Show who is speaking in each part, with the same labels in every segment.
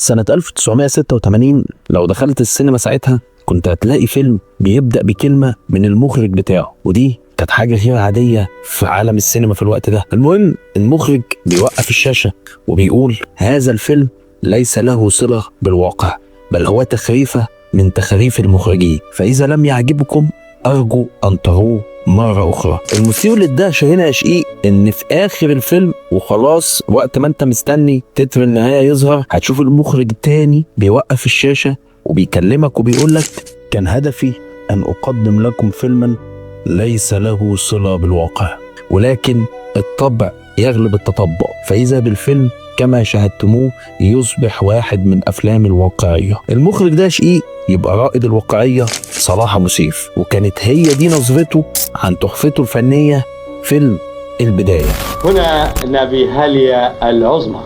Speaker 1: سنة 1986 لو دخلت السينما ساعتها كنت هتلاقي فيلم بيبدأ بكلمة من المخرج بتاعه، ودي كانت حاجة غير عادية في عالم السينما في الوقت ده. المهم المخرج بيوقف الشاشة وبيقول هذا الفيلم ليس له صلة بالواقع، بل هو تخريفة من تخاريف المخرجين، فإذا لم يعجبكم أرجو أن تروه مرة أخرى. المثير للدهشة هنا يا شقيق إن في آخر الفيلم وخلاص وقت ما أنت مستني تتر النهاية يظهر، هتشوف المخرج تاني بيوقف الشاشة وبيكلمك وبيقولك كان هدفي أن أقدم لكم فيلما ليس له صلة بالواقع، ولكن الطبع يغلب التطبع، فإذا بالفيلم كما شاهدتموه يصبح واحد من أفلام الواقعية. المخرج ده شقيق يبقى رائد الواقعية صلاح أبو سيف، وكانت هي دي نظرته عن تحفته الفنية فيلم البداية.
Speaker 2: هنا نبيهاليا العظمى.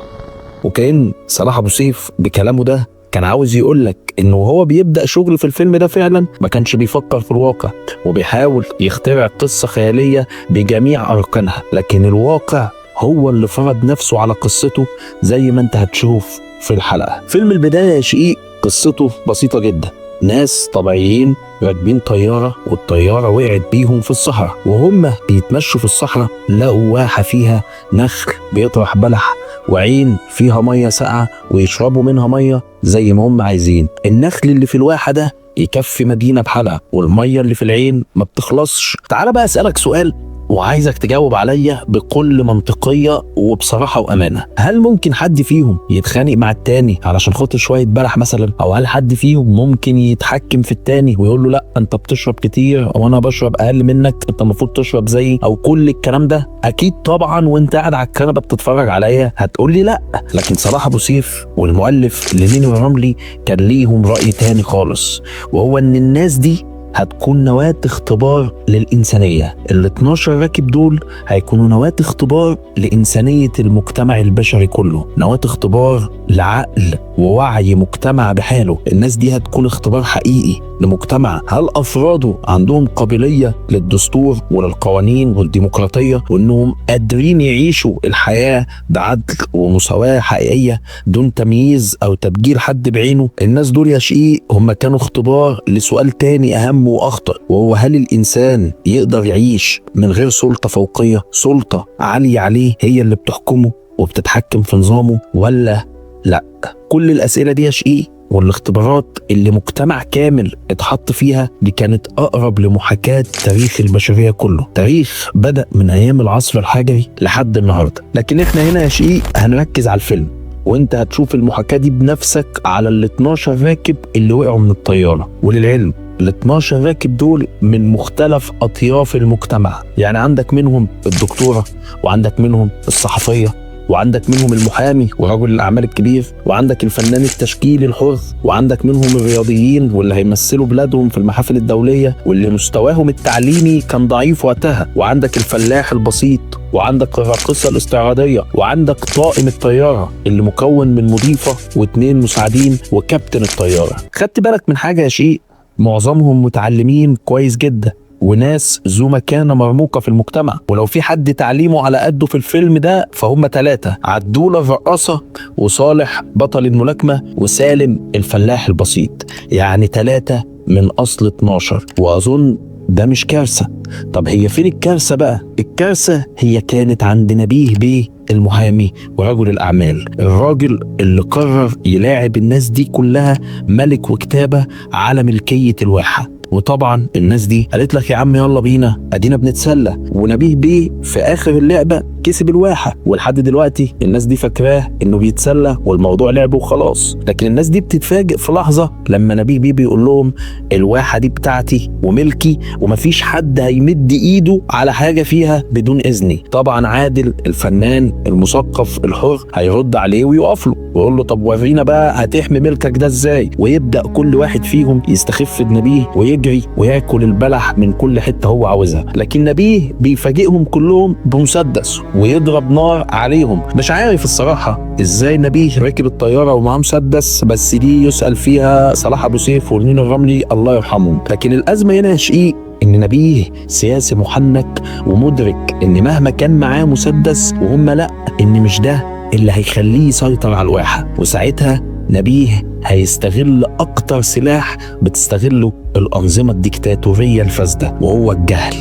Speaker 1: وكأن صلاح أبو سيف بكلامه ده كان عاوز يقول لك انه وهو بيبدأ شغل في الفيلم ده فعلا ما كانش بيفكر في الواقع، وبيحاول يخترع قصة خيالية بجميع أركانها، لكن الواقع هو اللي فرض نفسه على قصته زي ما انت هتشوف في الحلقة. فيلم البداية يا شقيق قصته بسيطة جدا، ناس طبيعيين راكبين طيارة والطيارة وقعت بيهم في الصحراء، وهم بيتمشوا في الصحراء لقوا واحة فيها نخل بيطرح بلح وعين فيها مية ساقعة ويشربوا منها مية زي ما هم عايزين. النخل اللي في الواحة ده يكفي مدينة بحالها، والمية اللي في العين ما بتخلصش. تعال بقى أسألك سؤال وعايزك تجاوب عليا بكل منطقية وبصراحة وأمانة، هل ممكن حد فيهم يتخانق مع التاني علشان خاطر شوية بلح مثلا؟ أو هل حد فيهم ممكن يتحكم في التاني ويقول له لا أنت بتشرب كتير أو أنا بشرب أقل منك، أنت المفروض تشرب زيي، أو كل الكلام ده؟ أكيد طبعا وأنت قاعد على الكنبة بتتفرج عليا هتقول لي لا. لكن صلاح أبو سيف والمؤلف لينين الرملي كان ليهم رأي تاني خالص، وهو إن الناس دي هتكون نواة اختبار للإنسانية. ال 12 راكب دول هيكونوا نواة اختبار لإنسانية المجتمع البشري كله، نواة اختبار لعقل ووعي مجتمع بحاله. الناس دي هتكون اختبار حقيقي لمجتمع، هل أفراده عندهم قابلية للدستور وللقوانين والديمقراطية، وإنهم قادرين يعيشوا الحياة بعدل ومساواة حقيقية دون تمييز أو تبجيل حد بعينه. الناس دول يا شقيق هم كانوا اختبار لسؤال تاني أهم وأخطر، وهو هل الإنسان يقدر يعيش من غير سلطة فوقية، سلطة عالية عليه هي اللي بتحكمه وبتتحكم في نظامه، ولا لا؟ كل الأسئلة دي يا شقيق والاختبارات اللي مجتمع كامل اتحط فيها دي كانت أقرب لمحاكاة تاريخ البشرية كله، تاريخ بدأ من أيام العصر الحجري لحد النهاردة. لكن احنا هنا يا شقيق هنركز على الفيلم، وانت هتشوف المحاكاة دي بنفسك على ال 12 راكب اللي وقعوا من الطيارة. وللعلم ال 12 راكب دول من مختلف أطياف المجتمع، يعني عندك منهم الدكتورة، وعندك منهم الصحفية، وعندك منهم المحامي ورجل الأعمال الكبير، وعندك الفنان التشكيلي الحر، وعندك منهم الرياضيين واللي هيمثلوا بلادهم في المحافل الدولية واللي مستواهم التعليمي كان ضعيف وقتها، وعندك الفلاح البسيط، وعندك الراقصة الاستعراضية، وعندك طاقم الطيارة اللي مكون من مضيفة واثنين مساعدين وكابتن الطيارة. خدت بالك من حاجة يا شقيق؟ معظمهم متعلمين كويس جدا وناس ذو مكانة مرموقة في المجتمع، ولو في حد تعليمه على قده في الفيلم ده فهم 3: عدولة الرقاصة، وصالح بطل الملاكمة، وسالم الفلاح البسيط. يعني 3 من أصل 12، وأظن ده مش كارثة. طب هي فين الكارثة بقى؟ الكارثة هي كانت عند نبيه بيه المحامي ورجل الأعمال، الراجل اللي قرر يلاعب الناس دي كلها ملك وكتابة على ملكية الواحة. وطبعا الناس دي قالت لك يا عم يلا بينا ادينا بنتسلى، ونبيه بيه في اخر اللعبة كسب الواحه، ولحد دلوقتي الناس دي فاكراه انه بيتسلى والموضوع لعبه وخلاص. لكن الناس دي بتتفاجئ في لحظة لما نبيه بيه بيقول لهم الواحه دي بتاعتي وملكي ومفيش حد هيمد ايده على حاجة فيها بدون اذني. طبعا عادل الفنان المثقف الحر هيرد عليه ويقف له ويقول له طب ورينا بقى هتحمي ملكك ده ازاي، ويبدا كل واحد فيهم يستخف بنبيه ويجري وياكل البلح من كل حتة هو عاوزها. لكن نبيه بيفاجئهم كلهم بمسدس ويضرب نار عليهم. مش عارف الصراحة ازاي نبيه راكب الطيارة ومعاه مسدس، بس دي يسال فيها صلاح ابو سيف ولنين الرملي الله يرحمهم. لكن الازمة هنا يا شقيق ان نبيه سياسي محنك ومدرك ان مهما كان معاه مسدس وهم لا، ان مش ده اللي هيخليه يسيطر على الواحه. وساعتها نبيه هيستغل أكتر سلاح بتستغله الأنظمة الديكتاتورية الفاسدة، وهو الجهل.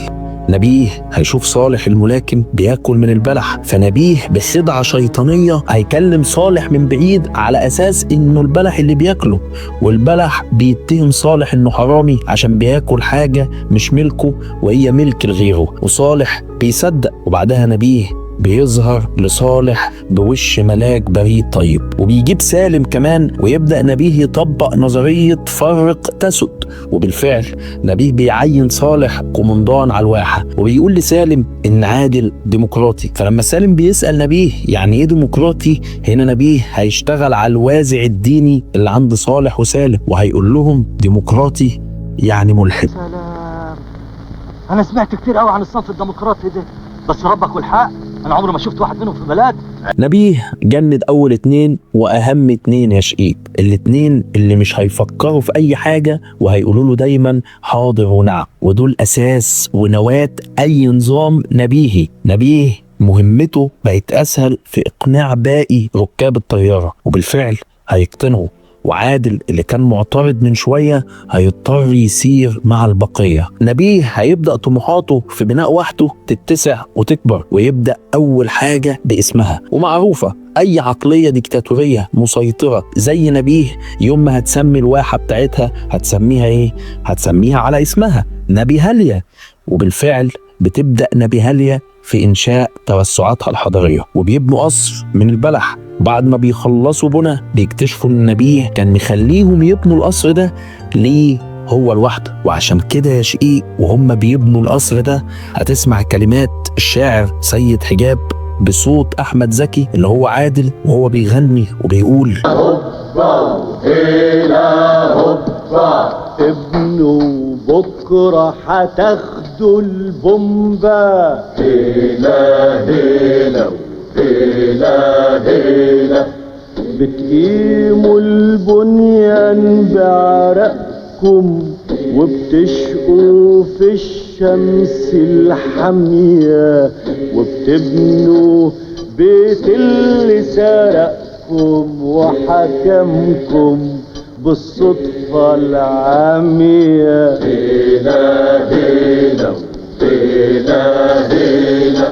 Speaker 1: نبيه هيشوف صالح الملاكم بياكل من البلح، فنبيه بخدعة شيطانية هيكلم صالح من بعيد على أساس إنه البلح اللي بياكله، والبلح بيتهم صالح إنه حرامي عشان بياكل حاجة مش ملكه وهي ملك لغيره، وصالح بيصدق. وبعدها نبيه بيظهر لصالح بوش ملاك بريء طيب، وبيجيب سالم كمان، ويبدأ نبيه يطبق نظرية فرق تسد. وبالفعل نبيه بيعين صالح قومندان على الواحة، وبيقول لسالم إن عادل ديمقراطي. فلما سالم بيسأل نبيه يعني إيه ديمقراطي، هنا نبيه هيشتغل على الوازع الديني اللي عند صالح وسالم، وهيقول لهم ديمقراطي يعني ملحد.
Speaker 2: سلام، أنا سمعت كتير قوي عن الصنف الديمقراطي ده، بس ربك والحق أنا عمري ما شفت واحد منهم في بلد.
Speaker 1: نبيه جند أول 2 وأهم 2 يا شقيق، الاتنين اللي مش هيفكروا في أي حاجة وهيقولوا له دايما حاضر ونعم، ودول أساس ونواة أي نظام نبيهي. نبيه مهمته بقت أسهل في إقناع باقي ركاب الطيارة، وبالفعل هيقتنعوا، وعادل اللي كان معترض من شوية هيضطر يسير مع البقية. نبيه هيبدأ طموحاته في بناء وحده تتسع وتكبر، ويبدأ أول حاجة باسمها، ومعروفة أي عقلية ديكتاتورية مسيطرة زي نبيه يوم ما هتسمي الواحة بتاعتها هتسميها إيه؟ هتسميها على اسمها، نبيهاليا. وبالفعل بتبدأ نبيهاليا في إنشاء توسعاتها الحضارية، وبيبنوا قصر من البلح. بعد ما بيخلصوا بنى بيكتشفوا ان نبيه كان مخليهم يبنوا القصر ده ليه هو لوحده. وعشان كده يا شقيق وهم بيبنوا القصر ده هتسمع كلمات الشاعر سيد حجاب بصوت احمد زكي اللي هو عادل، وهو بيغني وبيقول
Speaker 2: هوبا ابنوا بكرة هتاخدوا البومبا، هيلا هيلا هيلا هيلا، بتقيموا البنيان بعرقكم وبتشقوا في الشمس الحامية، وبتبنوا بيت اللي سرقكم وحكمكم بالصدفة العامية. هيلا هيلا هيلا هيلا،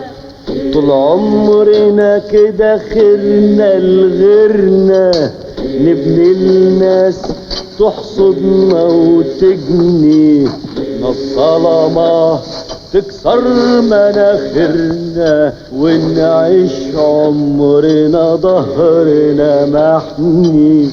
Speaker 2: طول عمرنا كده خيرنا لغيرنا، نبني الناس تحصدنا وتجني، الظلمة تكسر مناخيرنا، ونعيش عمرنا ظهرنا محني.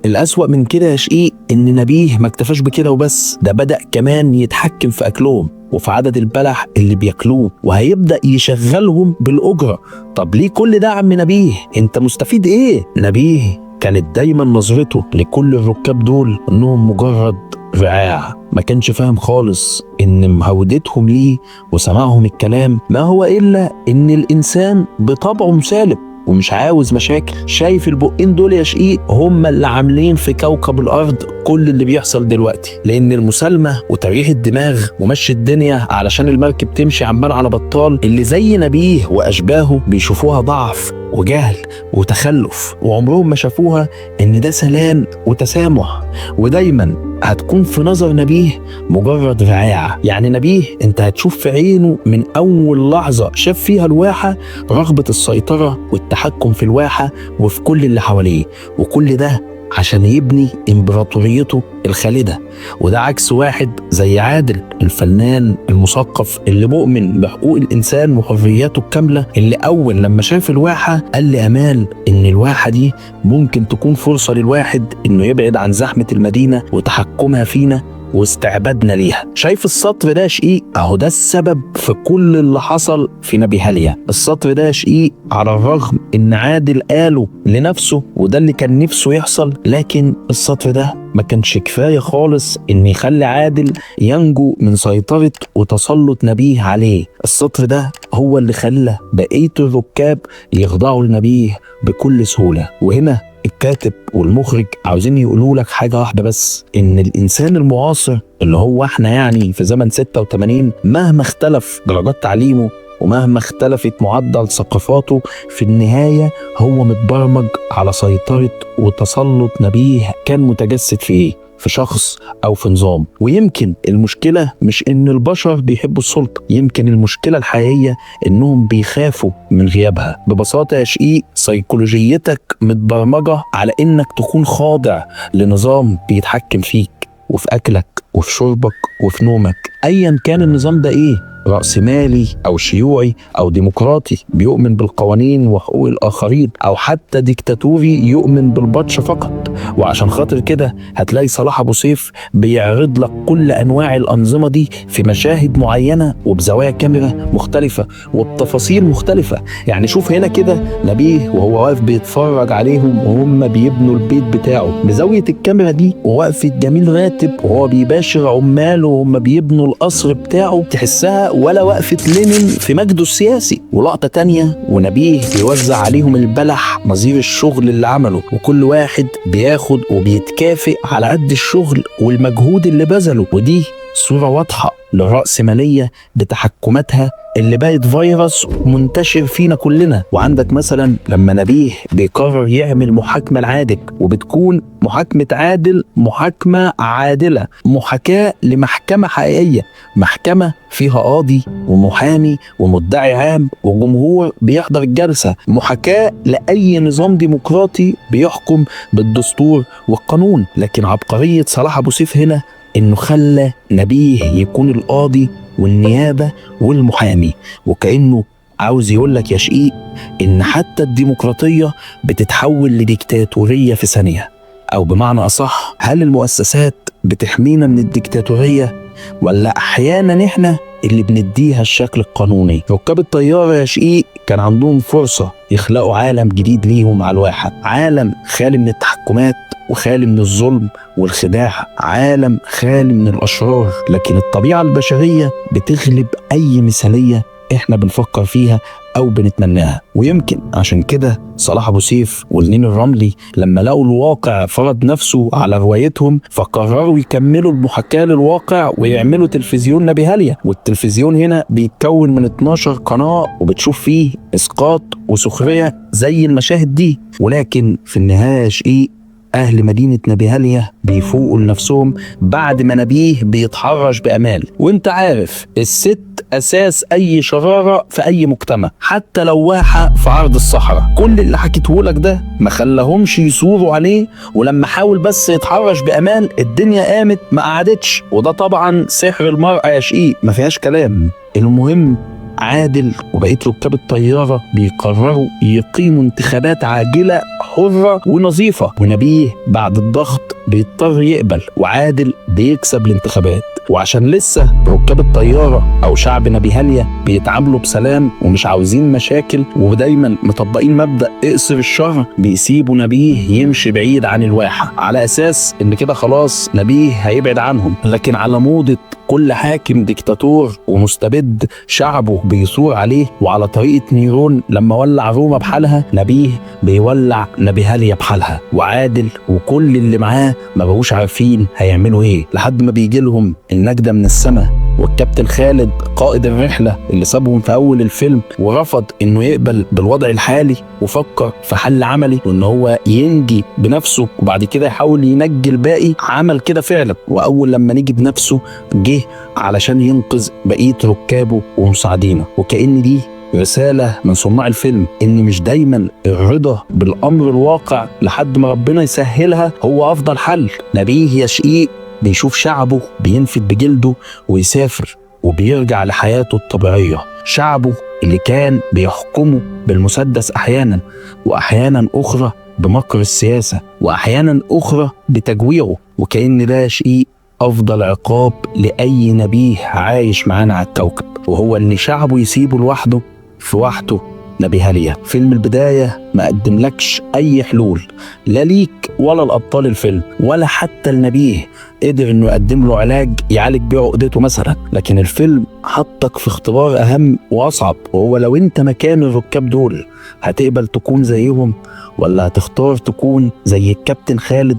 Speaker 1: الأسوأ من كده يا شقيق إن نبيه ما اكتفاش بكده وبس، ده بدأ كمان يتحكم في أكلهم وفي عدد البلح اللي بياكلوه، وهيبدأ يشغلهم بالأجرة. طب ليه كل ده يا عم نبيه؟ أنت مستفيد إيه؟ نبيه كانت دايما نظرته لكل الركاب دول إنهم مجرد رعاع، ما كانش فاهم خالص إن مهودتهم ليه وسماعهم الكلام ما هو إلا إن الإنسان بطبعه مسالم ومش عاوز مشاكل. شايف البقين دول يا شقيق هم اللي عاملين في كوكب الأرض كل اللي بيحصل دلوقتي، لأن المسالمة وتريح الدماغ ومشي الدنيا علشان المركب تمشي عمال على بطال اللي زي نبيه وأشباهه بيشوفوها ضعف وجهل وتخلف، وعمرهم ما شافوها إن ده سلام وتسامح. ودايما هتكون في نظر نبيه مجرد رعاع. يعني نبيه انت هتشوف في عينه من اول لحظة شاف فيها الواحة رغبة السيطرة والتحكم في الواحة وفي كل اللي حواليه، وكل ده عشان يبني امبراطوريته الخالدة. وده عكس واحد زي عادل الفنان المثقف اللي مؤمن بحقوق الإنسان وحرياته الكاملة، اللي أول لما شاف الواحة قال لأمال إن الواحة دي ممكن تكون فرصة للواحد إنه يبعد عن زحمة المدينة وتحكمها فينا واستعبادنا ليها. شايف السطر ده شقيق؟ اهو ده السبب في كل اللي حصل في نبيهاليا. السطر ده شقيق على الرغم ان عادل قاله لنفسه وده اللي كان نفسه يحصل، لكن السطر ده ما كانش كفاية خالص ان يخلي عادل ينجو من سيطرة وتسلط نبيه عليه. السطر ده هو اللي خلى بقية الركاب يخضعوا لنبيه بكل سهولة. وهنا الكاتب والمخرج عاوزين يقولوا لك حاجة واحدة بس، إن الإنسان المعاصر اللي هو إحنا يعني في زمن 86 مهما اختلف درجات تعليمه ومهما اختلفت معدل ثقافاته، في النهاية هو متبرمج على سيطرة وتسلط نبيه كان متجسد في ايه؟ في شخص او في نظام. ويمكن المشكلة مش ان البشر بيحبوا السلطة، يمكن المشكلة الحقيقية انهم بيخافوا من غيابها. ببساطة يا شقيق، سيكولوجيتك متبرمجه على انك تكون خاضع لنظام بيتحكم فيك وفي اكلك وفي شربك وفي نومك، ايا كان النظام ده ايه، رأسمالي أو شيوعي أو ديمقراطي بيؤمن بالقوانين وحقوق الآخرين، أو حتى ديكتاتوري يؤمن بالبطش فقط. وعشان خاطر كده هتلاقي صلاح أبو سيف بيعرض لك كل أنواع الأنظمة دي في مشاهد معينة وبزوايا كاميرا مختلفة وبتفاصيل مختلفة. يعني شوف هنا كده نبيه وهو واقف بيتفرج عليهم وهم بيبنوا البيت بتاعه بزاوية الكاميرا دي، ووقفة جميل راتب وهو بيباشر عماله وهم بيبنوا القصر بتاعه، تحسها ولا وقفة لينين في مجده السياسي. ولقطة تانية ونبيه بيوزع عليهم البلح نظير الشغل اللي عمله، وكل واحد بياخد وبيتكافئ على قد الشغل والمجهود اللي بذله. ودي صورة واضحة للرأسمالية بتحكماتها اللي بقت فيروس منتشر فينا كلنا. وعندك مثلا لما نبيه بيقرر يعمل محاكمة لعادل، وبتكون محاكمة عادل محاكمة عادلة، محاكاة لمحكمة حقيقية، محكمة فيها قاضي ومحامي ومدعي عام وجمهور بيحضر الجلسة، محاكاة لأي نظام ديمقراطي بيحكم بالدستور والقانون. لكن عبقرية صلاح أبو سيف هنا إنه خلى نبيه يكون القاضي والنيابة والمحامي، وكأنه عاوز يقول لك يا شقيق إن حتى الديمقراطية بتتحول لديكتاتورية في ثانية. أو بمعنى أصح، هل المؤسسات بتحمينا من الديكتاتورية ولا أحيانا إحنا اللي بنديها الشكل القانوني؟ ركاب الطيارة يا شقيق كان عندهم فرصة يخلقوا عالم جديد ليهم على الواحة، عالم خالي من التحكمات وخالي من الظلم والخداع، عالم خالي من الأشرار. لكن الطبيعة البشرية بتغلب أي مثالية إحنا بنفكر فيها أو بنتمناها. ويمكن عشان كده صلاح أبو سيف ولنين الرملي لما لقوا الواقع فرض نفسه على روايتهم، فقرروا يكملوا المحاكاة للواقع ويعملوا تلفزيون نبيهاليا. والتلفزيون هنا بيتكون من 12 قناة، وبتشوف فيه إسقاط وسخرية زي المشاهد دي. ولكن في النهاية شقيق، أهل مدينة نبيهاليا بيفوقوا لنفسهم بعد ما نبيه بيتحرش بأمال. وانت عارف الست أساس أي شرارة في أي مجتمع، حتى لو واحة في عرض الصحراء. كل اللي حكيتهولك ده ما خلاهمش يصوروا عليه، ولما حاول بس يتحرش بأمال الدنيا قامت ما قعدتش. وده طبعا سحر المرأة يا شقيق، ما فيهاش كلام. المهم عادل وبقية ركاب الطيارة بيقرروا يقيموا انتخابات عاجلة حرة ونظيفة، ونبيه بعد الضغط بيضطر يقبل، وعادل بيكسب الانتخابات. وعشان لسه ركاب الطيارة أو شعب نبيهاليا بيتعاملوا بسلام ومش عاوزين مشاكل ودايما مطبقين مبدأ اقصر الشر، بيسيبوا نبيه يمشي بعيد عن الواحة على أساس إن كده خلاص نبيه هيبعد عنهم. لكن على موضة كل حاكم ديكتاتور ومستبد شعبه بيثور عليه، وعلى طريقة نيرون لما ولع روما بحالها، نبيه بيولع نبيهاليا بحالها. وعادل وكل اللي معاه ما بقوش عارفين هيعملوا ايه، لحد ما بيجي لهم النجدة من السماء، والكابتن خالد قائد الرحلة اللي سابهم في أول الفيلم ورفض إنه يقبل بالوضع الحالي، وفكر في حل عملي وإن هو ينجي بنفسه وبعد كده يحاول ينجي الباقي. عمل كده فعلا، وأول لما نجي بنفسه جه علشان ينقذ بقية ركابه ومساعدينه. وكأن دي رسالة من صناع الفيلم إن مش دايما الرضا بالأمر الواقع لحد ما ربنا يسهلها هو أفضل حل. نبيه يا شقيق بيشوف شعبه بينفد بجلده ويسافر وبيرجع لحياته الطبيعية، شعبه اللي كان بيحكمه بالمسدس أحيانا، وأحيانا أخرى بمكر السياسة، وأحيانا أخرى بتجويعه. وكأن ده شيء أفضل عقاب لأي نبيه عايش معانا على الكوكب، وهو إن شعبه يسيبه لوحده في وحده نبيهاليا. فيلم البداية ما قدملكش أي حلول، لا ليك ولا لأبطال الفيلم، ولا حتى النبيه قدر إنه يقدم له علاج يعالج بيه عقدته مثلا. لكن الفيلم حطك في اختبار أهم وأصعب، وهو لو أنت مكان الركاب دول هتقبل تكون زيهم، ولا هتختار تكون زي الكابتن خالد،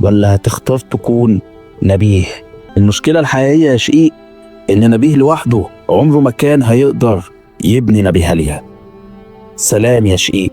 Speaker 1: ولا هتختار تكون نبيه؟ المشكلة الحقيقية يا شقيق إن نبيه لوحده عمره ما كان هيقدر يبني نبيها ليها. سلام يا شقيق.